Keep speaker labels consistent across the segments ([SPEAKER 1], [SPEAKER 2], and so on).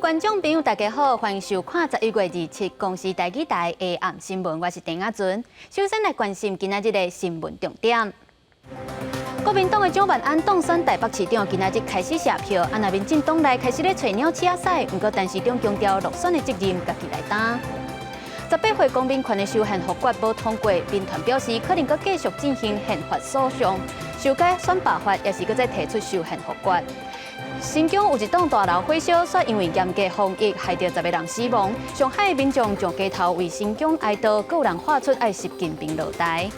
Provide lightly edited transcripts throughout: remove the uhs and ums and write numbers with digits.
[SPEAKER 1] 觀眾朋友，大家好，歡迎收看11月27公視台語台下暗新聞，我是鄭亞尊。首先來關心今仔日的新聞重點。國民黨的蔣萬安當選台北市長，今仔日開始謝票。啊，若民進黨內開始咧揣鳥鼠仔屎，毋過陳時中強調落選的責任，家己來擔。18歲公民權的修憲複決無通過，民團表示可能閣繼續進行憲法訴訟，修改選罷法，抑是閣再提出修憲複決。新疆有一棟大樓火燒，煞因為嚴格防疫，害著10個人死亡。上海的民眾上街頭為新疆哀悼，閣有人喊出愛習近平落台。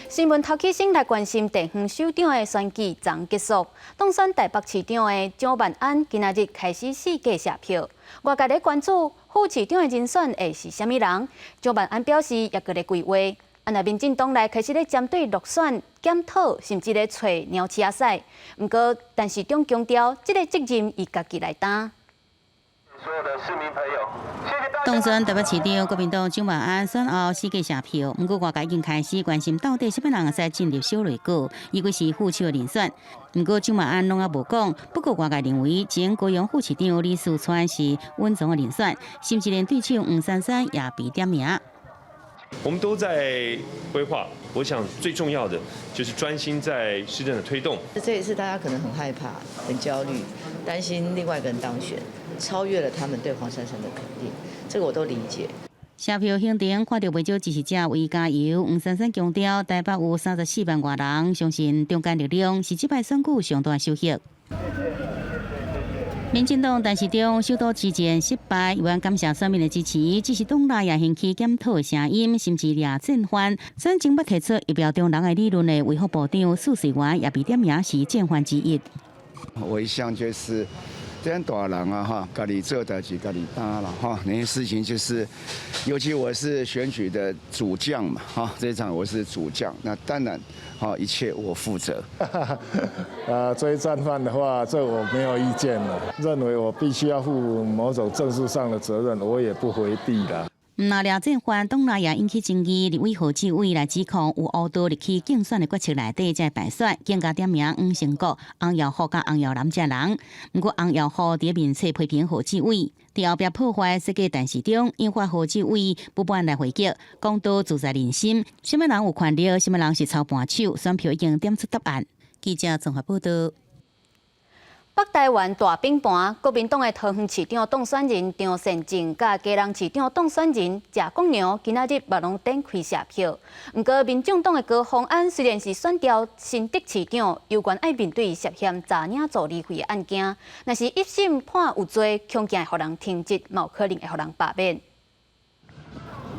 [SPEAKER 1] 新聞頭起先來關心地方首長的選舉昨結束，當選台北市長的蔣萬安今仔日開始四界謝票。外界咧關注副市長的人選會是啥物人？蔣萬安表示也閣咧規劃。啊，若民進黨內開始咧針對落選檢討，甚至咧揣鳥鼠仔屎。毋過，陳時中強調，這個責任伊家己來擔。
[SPEAKER 2] 所有的市民朋友，
[SPEAKER 3] 當選台北市長國民黨蔣萬安選後四界謝票，毋過外界已經開始關心到底啥物人會使進入小內閣，尤其是副手的人選。毋過蔣萬安攏猶無講，不過外界認為前高雄副市長李四川是穩當的人選，甚至連對手黃珊珊也被點名。
[SPEAKER 4] 我們都在規劃，我想最重要的就是專心在市政的推動。
[SPEAKER 5] 這一次大家可能很害怕、很焦慮，擔心另外一個人當選，超越了他們對黃珊珊的肯定，這個我都理解。
[SPEAKER 3] 謝票行程看著袂少支持者為加油，黃珊珊強調，台北有34萬外人，相信中間力量是這擺選舉上大收穫。民進黨陳時中首都之戰失敗，猶原感謝選民的支持，只是黨內也掀起檢討的聲音，甚至掠戰犯。選前捌提出疫苗中人的理論的衛福部長許瑞元也被點名是戰犯之一。
[SPEAKER 6] 我一向就是這樣大人啊，哈，家己做代誌，家己擔啦，哈，那些事情就是，尤其我是選舉的主將嘛，哈，這一場我是主將，那當然，哈，一切我負責。
[SPEAKER 7] 啊，追戰犯的話，這我沒有意見了，認為我必須要負某種政治上的責任，我也不迴避啦。
[SPEAKER 3] 毋但掠戰犯，黨內也引起爭議。立委何志偉來指控有誤導入去競選的決策內底，才敗選，更加點名黃成國、洪耀福佮洪耀南這人。毋過洪耀福佇面冊批評何志偉，佇後壁破壞設計陳時中，引發何志偉不滿來回擊，講道自在人心，啥物人有權力，啥物人是操盤手，選票已經點出答案。記者綜合報道。
[SPEAKER 1] 北台灣大拼盤，國民黨的桃園市長當選人張善政，佮基隆市長當選人謝國樑，今仔日嘛攏展開謝票。毋過，民眾黨的高虹安雖然是選調新竹市長，猶原愛面對涉嫌詐領助理費的案件。若是一審判有罪，恐驚會予人停職，嘛有可能會予人罷免。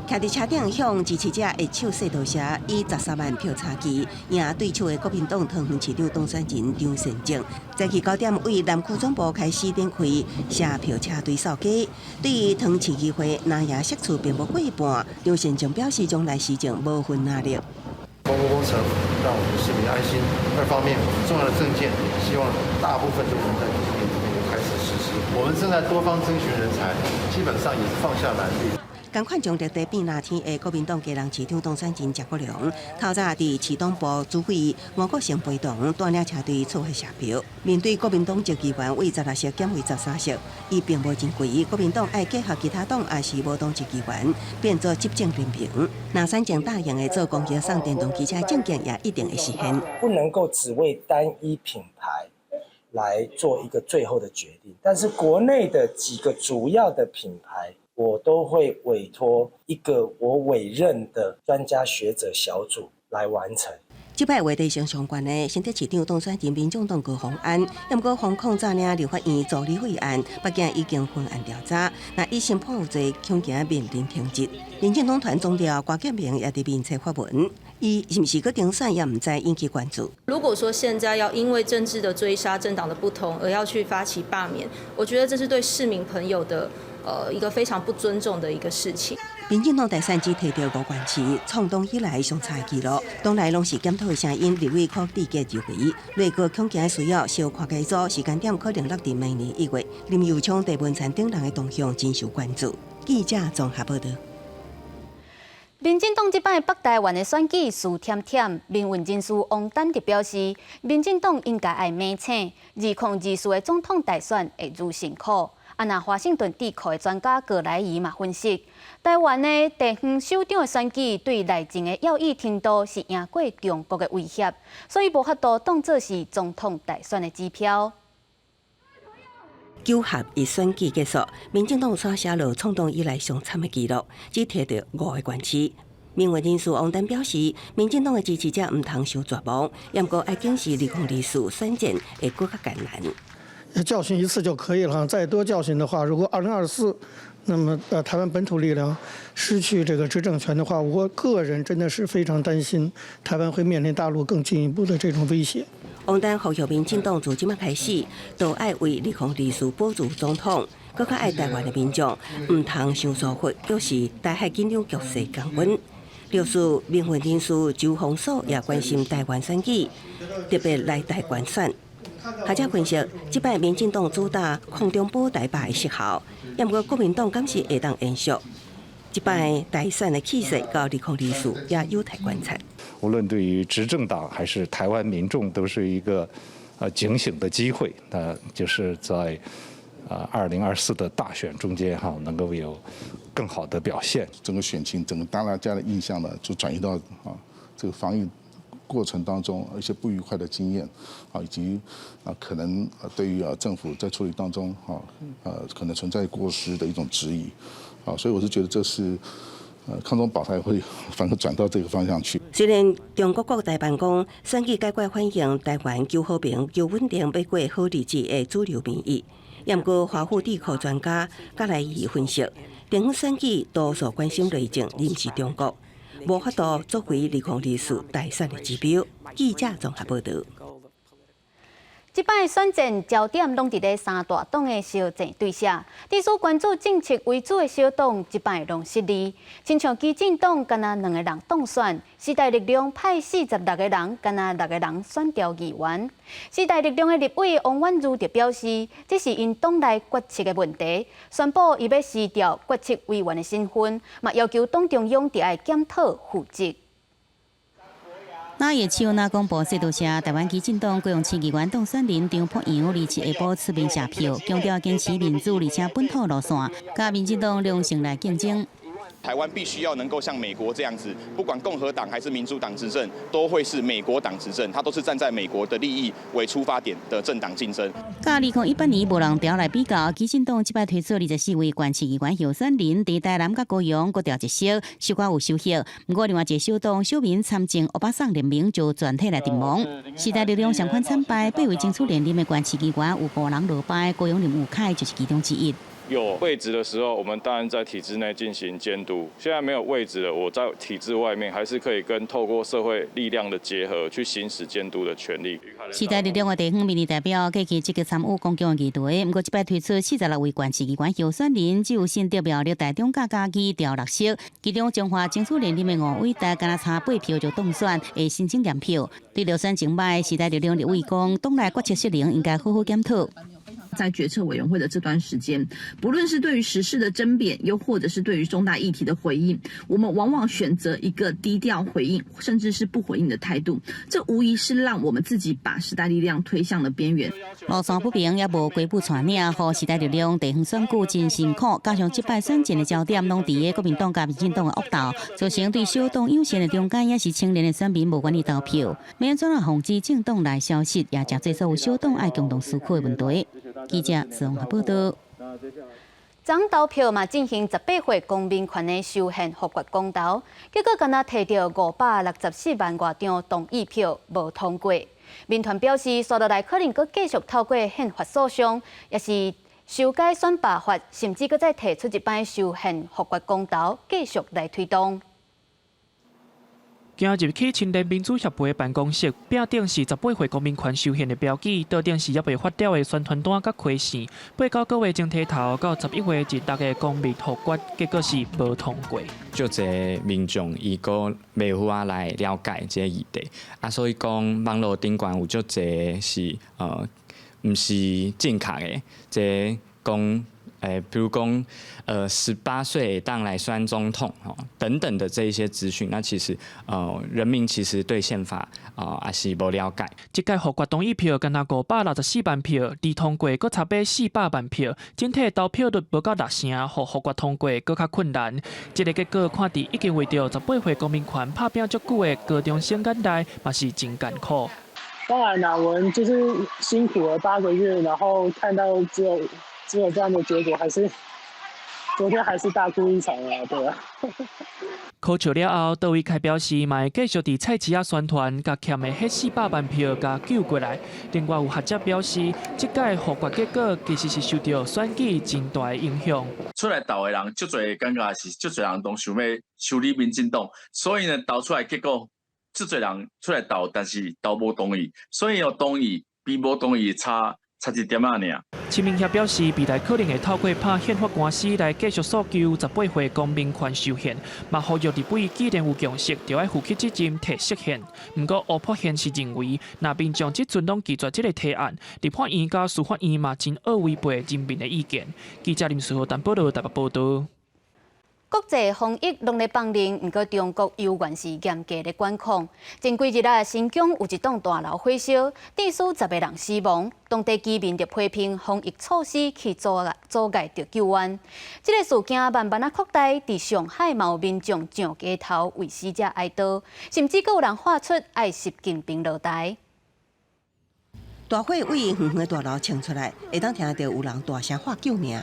[SPEAKER 8] 徛佇車頂向支持者握手說多謝，以13萬票差距贏對手的國民黨桃園市長當選人張善政，早起9點為南區總部開始展開謝票車隊掃街。對於桃園市議會若贏席次並無過半，張善政表示將來施政無份壓力。
[SPEAKER 9] 公共工程讓我們市民安心，二方面重要的政見，希望大部分都能在今年裡面就開始實施。我們正在多方徵詢人才，基本上也是放下藍綠。
[SPEAKER 8] 仝款將綠地變藍天的國民黨基隆市長當選人謝國樑，透早佇市黨部主委吳國成陪同帶領車隊出發謝票。面對國民黨籍議員為16席減為13席，伊並無認為國民黨愛結合其他黨，抑是無黨籍議員變做執政聯盟。若選情答應的做公車送電動機車政見也一定會實現。
[SPEAKER 10] 不能夠只為單一品牌來做一個最後的決定，但是國內的幾個主要的品牌，我都會委託一個我委任的專家學者小組來完成。
[SPEAKER 8] 這擺話題性相關的新竹市長當選人民眾黨高虹安，毋過防控詐領立法院助理費案，北檢已經分案調查，若一審判有罪，恐驚面臨停職。民進黨團總召郭建明也佇面冊發文，伊是毋是閣當選也毋知引起關注。
[SPEAKER 11] 如果說現在要因為政治的追殺、政黨的不同而要去發起罷免，我覺得這是對市民朋友的一個非常不尊重的一個事情。
[SPEAKER 8] 民進黨大選只提著五縣市，創黨以來上差紀錄，黨內攏是檢討的聲音，立委柯志杰認為，內閣恐驚需要小跨改組，時間點可能落佇明年1月。林右昌、鄭文燦等人的動向真受關注。記者綜合報道。
[SPEAKER 1] 民進黨這擺北台灣的選舉輸忝忝，民運人士王丹就表示，民進黨應該愛猛醒，2024的總統大選會愈辛苦。啊，若華盛頓智庫的專家葛萊儀嘛分析，台灣的地方首長的選舉對賴清的要意程度是贏過中國的威脅，所以無法度當做是總統大選的指標。
[SPEAKER 8] 9合1選舉結束，民進黨煞寫落創黨以來上慘的紀錄，只提著五個縣市。民運人士王丹表示，民進黨的支持者毋通傷絕望，毋過愛警示2024選戰會閣較艱難。
[SPEAKER 12] 教訓一次就可以了，再多教訓的話，如果2024，那麼台灣本土力量失去這個執政權的話，我個人真的是非常擔心台灣會面臨大陸更進一步的這種威脅。
[SPEAKER 8] 王丹呼籲民進黨自這擺開始，都愛為2024保住總統，閣較愛台灣的民眾，毋通傷疏忽，抑是台海緊張局勢降溫。律師、民運人士周鴻鎖也關心台灣選舉，特別來台觀選。學者分析，這擺民進黨主打抗中保台罷的失效，毋過國民黨敢是會當延續？這擺大選的氣勢，到2024也有待觀察。
[SPEAKER 13] 無論對於執政黨還是台灣民眾，都是一個警醒的機會。那就是在2024的大選中間哈，能夠有更好的表現。
[SPEAKER 14] 整個選情，整個大家的印象呢，就轉移到這個防疫過程當中一些不愉快的經驗啊，以及可能對於政府在處理當中啊可能存在過失的一種質疑啊，所以我是覺得這是抗中保台會反而轉到這個方向去。
[SPEAKER 8] 雖然中國國台辦講選舉結果反映台灣求和平、求穩定、欲過好日子的主流民意，毋過華府智庫專家葛萊儀分析，地方選舉多數關心內政，而毋是中國，無法度作為2024大選的指標。記者綜合報導。
[SPEAKER 1] 這擺選戰焦點攏佇咧三大黨的相爭對手，致使關注政策為主的小黨，這擺攏失利。親像基進黨干焦兩個人當選，時代力量派46個人，干焦六個人選調議員。時代力量的立委王婉諭就表示，這是𪜶黨內決策的問題，宣布伊欲辭掉決策委員的身份，嘛要求黨中央著愛檢討負責。
[SPEAKER 3] 哪會手哪公布說多謝台灣基進黨高雄市議員當選人張博洋27下晡出面謝票，強調堅持民主而且本土路線，佮民進黨良性來競爭。
[SPEAKER 15] 台灣必須要能夠像美國這樣子，不管共和黨還是民主黨執政，都會是美國黨執政，他都是站在美國的利益為出發點的政黨競爭。
[SPEAKER 3] 佮2018年無人調來比較，基進黨這擺推出24位縣市議員候選人，佇台南佮高雄各調一席，小可有收穫。毋過另外一個小黨小民參政歐巴桑聯盟就全體來陣亡。時代力量相款慘敗，八位爭取連任的縣市議員有五人落敗，高雄林祐凱就是其中之一。
[SPEAKER 16] 有位置的時候，我們當然在體制內進行監督。現在沒有位置了，我在體制外面還是可以跟透過社會力量的結合去行使監督的權利。
[SPEAKER 3] 時代力量的地方民意代表過去積極參與公共議題，毋過這擺推出46位縣市議員候選人，只有新竹苗栗台中佮嘉義調六席，其中彰化爭取連任的吳偉達，干焦差八票就當選，會申請驗票。對著選情䆀，時代力量立委講，黨內決策失靈，應該好好檢討。
[SPEAKER 17] 在決策委員會的這段時間，不論是對於時事的爭辯，又或者是對於重大議題的回應，我們往往選擇一個低調回應，甚至是不回應的態度。這無疑是讓我們自己把時代力量推向了邊緣。
[SPEAKER 3] 路線不平，也無雞母帶領，予時代力量地方選舉真辛苦。加上這擺選戰的焦點攏佇國民黨佮民進黨的惡鬥，造成對小黨友善的中間，抑是青年的選民無願意投票。欲按怎防止政黨內消失，也誠濟所有小黨愛共同思考的問題。記者綜合報導。
[SPEAKER 1] 昨投票嘛進行18歲公民權的修憲複決公投，結果干焦提著564萬外張同意票，無通過。民團表示，紲落來可能閣繼續透過憲法訴訟，抑是修改選罷法，甚至閣再提出一擺修憲複決公投，繼續來推動。
[SPEAKER 18] 行入去青年民主協會辦公室，壁頂是十八歲公民權修憲的標記，桌頂是猶未發表的宣傳單佮開線。8、9個月前提投到11月二六的公民複決，結果是無通過。
[SPEAKER 19] 足濟民眾伊閣袂好仔來了解這个議題，啊，所以講網路頂懸有足濟是毋是正確的，這講。比如講，18歲會當來選總統，吼，等等的這一些資訊，那其實，人民其實對憲法啊，也是無了解。
[SPEAKER 18] 這屆複決同意票干焦564萬票，離通過閣差欲400萬票，整體投票率無到六成，予複決通過閣較困難。這个結果看佇已經為著18歲公民權拍拚足久的高中生眼內，嘛是真艱苦。
[SPEAKER 20] 當然啦，我們就是辛苦了8個月，然後看到只有這樣的結果，還是昨天還是大哭一場啊，對啊。
[SPEAKER 18] 可笑了後，杜偉凱表示，嘛會繼續佇菜市仔宣傳，共欠的彼400萬票共救過來。另外有學者表示，這屆複決結果其實是受著選舉真大的影響。
[SPEAKER 21] 出來投的人，足濟感覺是足濟人攏想欲修理民進黨，所以呢，投出來結果，足濟人出來投，但是投無同意，所以哦，同意比無同意差差一點仔爾。
[SPEAKER 18] 陳明協表示，未來可能會透過拍憲法官司來繼續訴求18歲公民權修憲，嘛呼籲立委既然有共識，就愛負起責任提釋憲。毋過吳柏憲是認為，若民眾這陣攏拒絕這个提案，立法院佮司法院嘛真惡違背人民的意見。記者林書豪、陳寶羅台北報導。
[SPEAKER 1] 國際防疫攏咧放任，毋過中國猶原是嚴格咧管控。前幾日啊，新疆有一棟大樓火燒，至少10個人死亡。當地居民就批評防疫措施去阻礙著救援。這个事件慢慢仔擴大，佇上海嘛有民眾上街頭為死者哀悼，甚至閣有人喊出愛習近平落台。
[SPEAKER 8] 大火對遠遠的大樓衝出來，會當聽著有人大聲喊救命。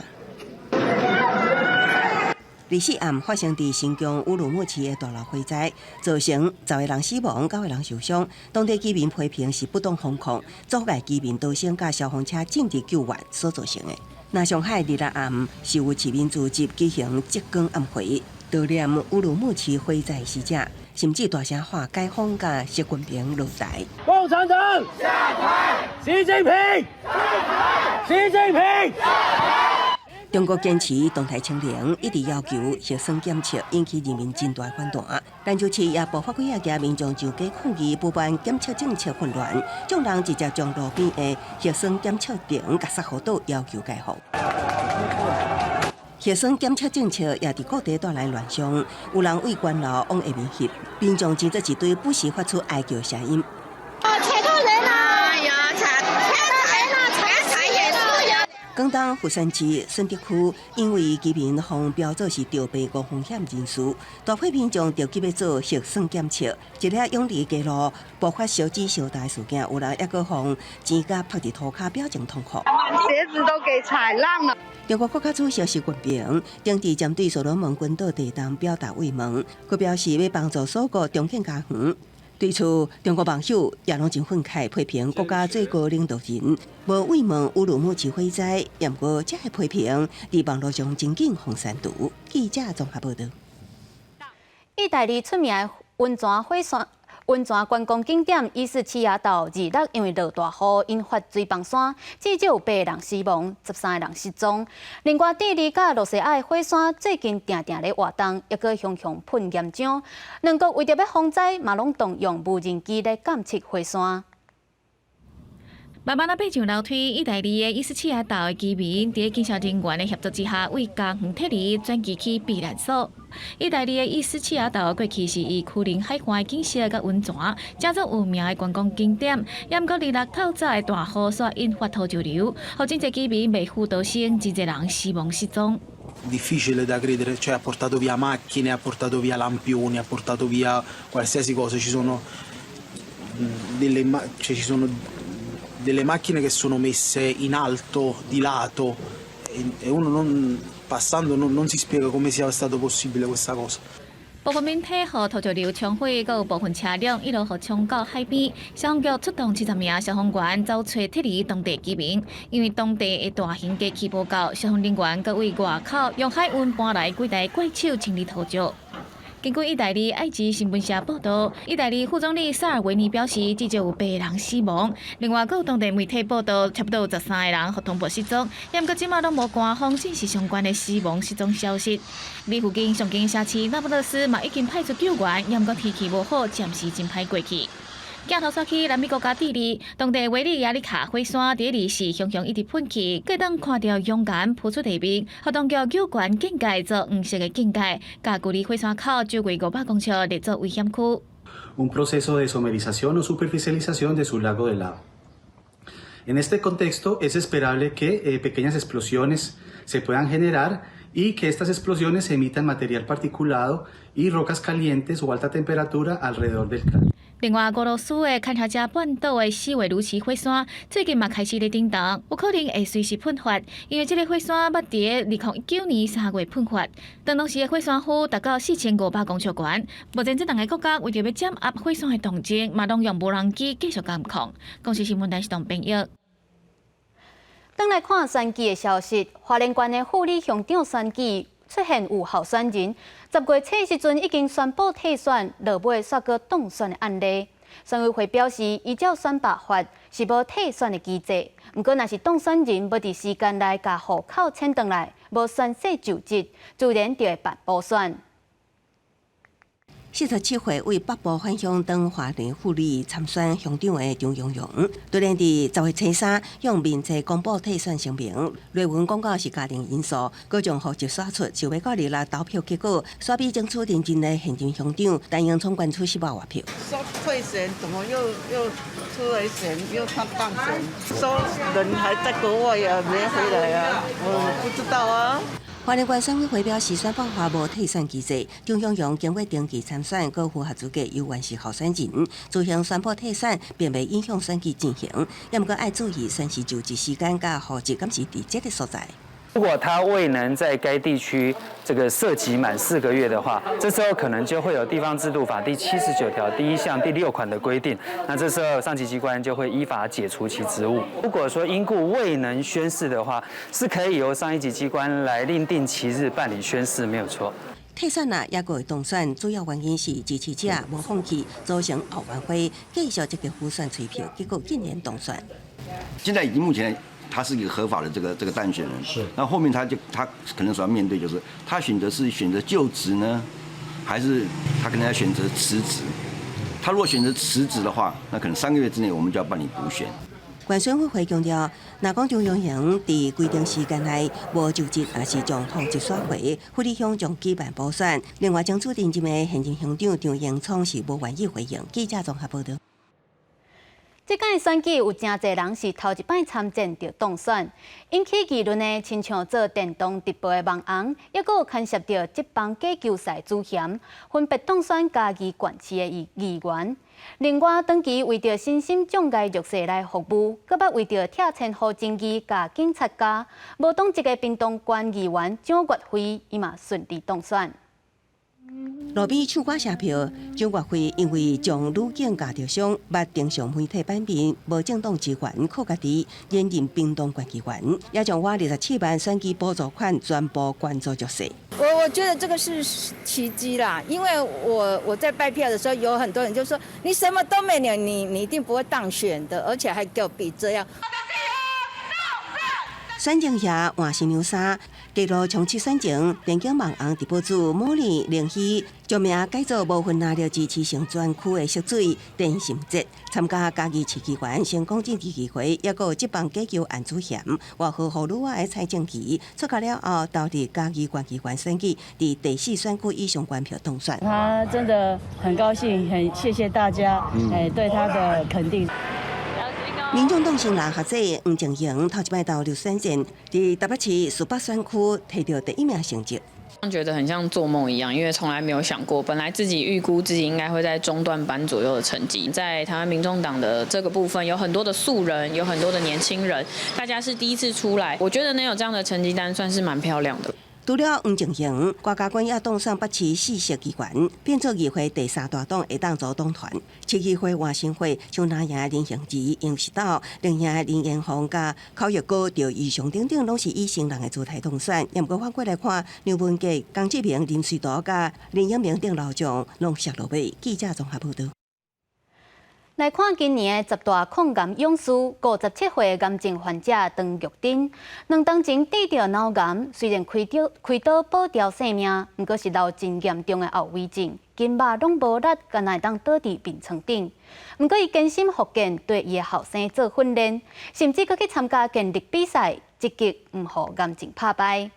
[SPEAKER 8] 24暗發生佇新疆烏魯木齊的大樓火災，造成10個人死亡，9個人受傷。當地居民批評是不當封控，阻礙居民逃生佮消防車進入救援所造成的。那上海26暗是有市民組織舉行燭光暗會，悼念烏魯木齊火災死者，甚至大聲喊解放佮習近平落台。
[SPEAKER 22] 共產黨下台，習近平下台，習近平下台。
[SPEAKER 8] 中國堅持動態清零，一直要求核酸檢測，引起人民真大反彈。蘭州市也爆發幾仔件民眾上街抗議，不滿檢測政策混亂，眾人直接將路邊的核酸檢測亭共摔予倒，要求解放。核酸檢測政策也佇各地帶來亂象，有人對關樓往下面翕，民眾擠做一堆，不時發出哀叫聲音。
[SPEAKER 23] 踩到人啦！哎呀，踩到人啦！踩踩也是呀。
[SPEAKER 8] 廣東佛山市順德區因為居民予標做是著病高風險人士，大批民眾著急欲做核酸檢測，一下湧佇街路，爆發燒紙燒焦事件，有人猶閣予錢夾拍佇塗跤，表情痛苦。
[SPEAKER 23] 鞋子都給踩爛了。
[SPEAKER 8] 中國國家主席習近平當地針對所羅門群島地動表達慰問，閣表示欲幫助鎖國重建家園。對此，中國網友也攏真憤慨，批評國家最高領導人無慰問烏魯木齊火災，毋過這个批評佇網路上真緊予刪除。記者綜合報導。
[SPEAKER 1] 意大利出名溫泉火山。溫泉觀光景點伊斯奇亞島26因為落大雨引發水崩山，至少有8個人死亡，13個人失蹤。另外，智利佮露西亞的火山最近定定咧活動，猶閣雄雄噴岩漿。兩國為著欲防災，嘛攏動用無人機來監測火山。
[SPEAKER 24] 慢慢仔爬上樓梯，意大利的伊斯奇亞島的居民佇警消人員的協助之下，對家園撤離，轉移去避難所。意大利的伊斯奇亞島過去是以丘陵海岸的景色佮溫泉，成做有名的觀光景點。也毋過26透早的大雨煞引發土石流，予真濟居民袂赴逃生，真濟人死亡失蹤。
[SPEAKER 25] Difficile da credere, cioè ha portato via macchine, ha portato via lampioni, ha portato via qualsiasi cosa. Cioè, ci sono delle macchine che sono messe in alto, di lato, e uno non, passando non si spiega come sia stato possibile questa cosa.
[SPEAKER 24] 部分民宅予土石流沖毀，閣有部分車輛一路予沖到海邊。消防局出動70名消防員走揣撤離當地居民，因為當地的大型機器無夠，消防人員閣對外口用海運搬來幾台怪手清理土石。根據意大利愛之新聞社報導，意大利副總理薩爾維尼表示，至少有8個人死亡。另外，閣有當地媒體報導，差不多有13個人予通報失蹤。毋過這馬攏無官方證實相關的死亡失蹤消息。離附近上近城市那不勒斯嘛已經派出救援，毋過天氣無好，暫時真歹過去。鏡頭煞去南美國家智利，當地維利亞里卡火山佇二四雄雄一直噴氣，閣當看著熔岩浮出地面，予當局有懸警戒做黃色的警戒，共距離火山口周圍500公尺列做危險區。
[SPEAKER 2] Un proceso de somerización o superficialización de su lago de lava. En este contexto es esperable que pequeñas explosiones se puedan generar y que estas explosiones emitan material particulado y rocas calientes o alta temperatura alrededor del cráter.
[SPEAKER 24] 另外，俄羅斯的堪察加半島的死衛魯奇火山最近嘛開始咧振動，有可能會隨時噴發，因為這个火山捌佇2019年3月噴發，當時的火山灰達到4500公尺懸。目前這兩个國家為著欲減壓火山的動靜，嘛攏用無人機繼續監控。公視新聞台是董編譯。
[SPEAKER 1] 轉來看選舉的消息，花蓮縣的副里鄉長選舉出現有候選人，10月初時陣已經宣布退選，落尾煞閣當選的案例。選委會表示，依照選罷法是無退選的機制，毋過若是當選人無佇時間內共戶口遷轉來，無宣誓就職，自然就會辦補選。
[SPEAKER 8] 47歲為北部返鄉當花蓮副里參選鄉長的張榮榮，突然佇10月初3向面冊公布退選聲明，內文講到是家庭因素，閣將戶籍徙出，想欲到26投票結果，煞比爭取連任的現任鄉長陳榮聰懸出10萬外票。
[SPEAKER 4] 說退選，怎麼又出來選，又他當選？說人還在國外啊，沒回來啊，我不知道啊。
[SPEAKER 8] 花蓮縣選委會表示，選罷法無退選機制，張榮榮經過登記參選，閣符合資格，猶原是候選人，自行宣布退選，並袂影響選舉進行。也毋過愛注意宣誓就職時間佮戶籍，敢是佇這个所在。
[SPEAKER 5] 如果他未能在該地區這個設籍滿4個月的話，這時候可能就會有地方制度法第79條第1項第6款的規定，那這時候上級機關就會依法解除其職務。如果說因故未能宣誓的話，是可以由上一級機關來另定期日辦理宣誓，沒有錯。
[SPEAKER 8] 退選啊，猶閣會當選，主要原因是支持者無放棄，組成後援會，繼續積極輔選催票，結果竟然當選。
[SPEAKER 6] 現在已經目前。他是一個合法的這個當選人，是。那後面他可能所要面對就是，他選擇是選擇就職呢，還是他可能要選擇辭職？他如果選擇辭職的話，那可能3個月之內我們就要辦理補選。
[SPEAKER 8] 縣選委會強調，若講張榮榮佇規定時間內無就職，抑是將戶籍徙回，副里鄉將舉辦補選。另外，爭取連任的現任鄉長張榮聰是無願意回應。記者綜合報導。
[SPEAKER 1] 這屆選舉有誠濟人是頭一擺參戰就當選，引起議論的，親像做電動直播的網紅，抑閣有牽涉著職棒假球賽主嫌，分別當選嘉義縣市的議員。另外，長期為著身心障礙弱勢來服務，閣捌為著拆遷戶爭議共警察咬，無黨籍的屏東縣議員蔣月惠，伊嘛順利當選。
[SPEAKER 8] 路邊唱歌謝票，蔣月惠因為將女警咬著傷，捌登上媒體版面，無正當資源靠家己，連任屏東縣議員，也將我27萬選舉補助款全部捐助弱勢。
[SPEAKER 7] 我覺得這個是奇蹟啦，因為我在拜票的時候，有很多人就說你什麼都沒有，你一定不會當選的，而且還給我比這樣。
[SPEAKER 8] 選情遐換新娘衫，揭露衝刺選情，電競網紅直播主莫莉靈希將名改做無分藍綠支持成專區的濁水電心節，參加嘉義市議員成功進議會，抑閣有職棒假球案主嫌，外號予女仔的蔡正奇出國了後，投入嘉義縣議員選舉，佇第四選區以上懸票當選。
[SPEAKER 26] 他真的很高興，很謝謝大家，對他的肯定。
[SPEAKER 8] 民眾黨新人學者黃靜瑩頭一擺投入選戰，佇台北市市北選區提著第一名成績。
[SPEAKER 27] 覺得很像做夢一樣，因為從來沒有想過，本來自己預估自己應該會在中段班左右的成績。在台灣民眾黨的這個部分，有很多的素人，有很多的年輕人，大家是第一次出來，我覺得能有這樣的成績單，算是蠻漂亮的。
[SPEAKER 8] 除了黃靜瑩，郭家軍也當選北市四席議員，變做議會第三大黨的黨組黨團。市議會換新血，像南營林杏兒、楊石斗、林營林延鳳佮口譯哥趙怡翔等等，攏是以新人的姿態當選。毋過反過來看，梁文傑、江志明、林瑞圖佮林英明等老將攏摔落尾。記者綜合報導。
[SPEAKER 1] 來看今年的十大抗癌勇士，57歲癌症患者張玉珍，2冬前得著腦癌，雖然開刀保著性命，毋過是留真嚴重的後遺症，筋肉攏無力，干焦會當倒佇眠床頂。毋過伊堅心復健，對伊的後生做訓練，甚至閣去參加健力比賽，積極毋予癌症拍敗。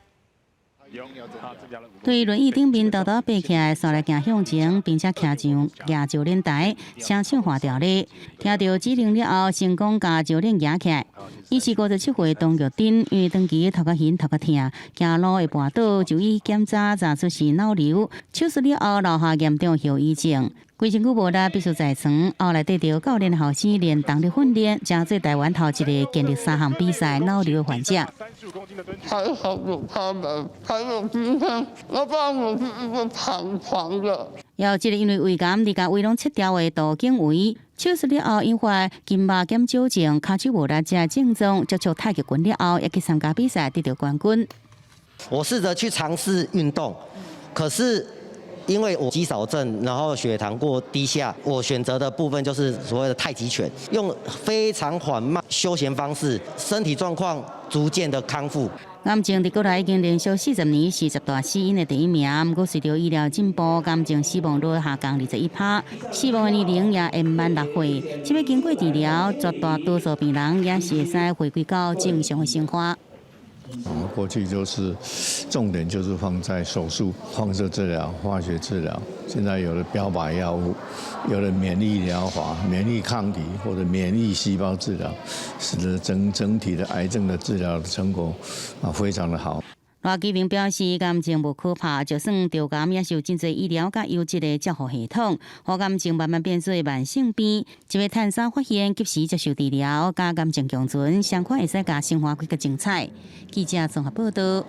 [SPEAKER 3] 對輪椅頂面沓沓爬起來，紲來行向前，並且徛上舉教練台，聲唱華調咧。聽著指令了後，成功共教練舉起來。伊是57歲張玉珍，因為長期頭殼眩、頭殼疼，行路會跋倒，就醫檢查查出是腦瘤，手術了後留下嚴重後遺症。規身軀無力，必須在床。後來綴著教練後生練動力訓練，成做台灣頭一个健力三項比賽腦瘤患者。
[SPEAKER 9] 還好有他們，才有今天。要不然我是一個彷徨的。
[SPEAKER 3] 又這个因為胃癌而共胃攏切掉的杜景偉，手術了後引發筋肉減少症、跤手無力這症狀，接觸太極拳了後，也去參加比賽，得著冠軍。
[SPEAKER 10] 我試著去嘗試運動，可是因為我肌少症，然後血糖過低下，我選擇的部分就是所謂的太極拳，用非常緩慢休閒方式，身體狀況逐漸的康復。
[SPEAKER 3] 癌症佇國內已經連續40年是十大死因的第一名，毋過隨著醫療進步，癌症死亡率下降21%，死亡的年齡也延慢6歲。這擺經過治療，絕大多數病人也是會使回歸到正常的生活。
[SPEAKER 11] 我們過去就是重點就是放在手術、放射治療、化學治療，現在有了標靶藥物，有了免疫療法、免疫抗體或者免疫細胞治療，使得整體的癌症的治療的成果啊非常的好。
[SPEAKER 3] 賴基明表示，癌症無可怕，就算著癌也是有真濟醫療佮優質的照護系統，予癌症慢慢變做慢性病。這擺趁早發現，及時接受治療，佮癌症共存，相款會使共生活過較精彩。記者綜合報道。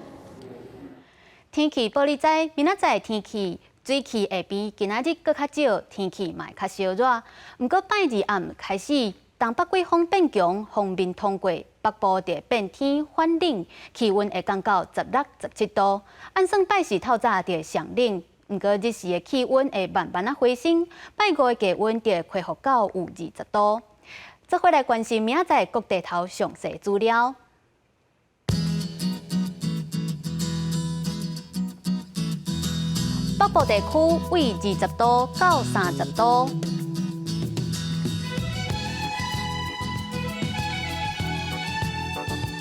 [SPEAKER 1] 天氣報你知，明仔載天氣水汽會比今仔日閣較少，天氣嘛會較燒熱。毋過拜二暗開始，東北季風變強，鋒面通過，北部就會變天反冷，氣溫會降到16、17度。按算拜四透早就會上冷，毋過日時的氣溫會慢慢仔回升，拜五的低溫就會恢復到有20度。做伙來關心明仔載各地頭詳細資料。北部地區為20度到30度。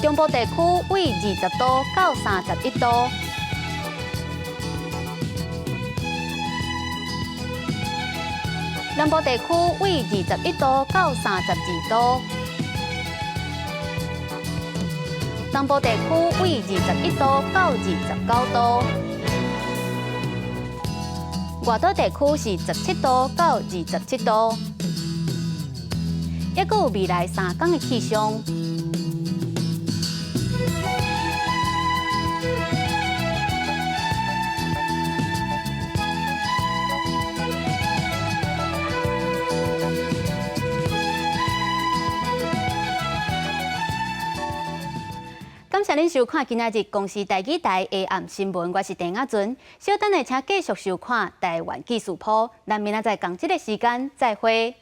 [SPEAKER 1] 中部地區為20度到31度，南部地區為21度到32度，東部地區為21度到29度，外島地區是17度到27度，猶閣有未來3天的氣象。感謝恁收看今仔日公視台語台下暗新聞，我是鄭亞純。稍等下，請繼續收看台灣紀事譜。咱明仔載仝這个時間再會。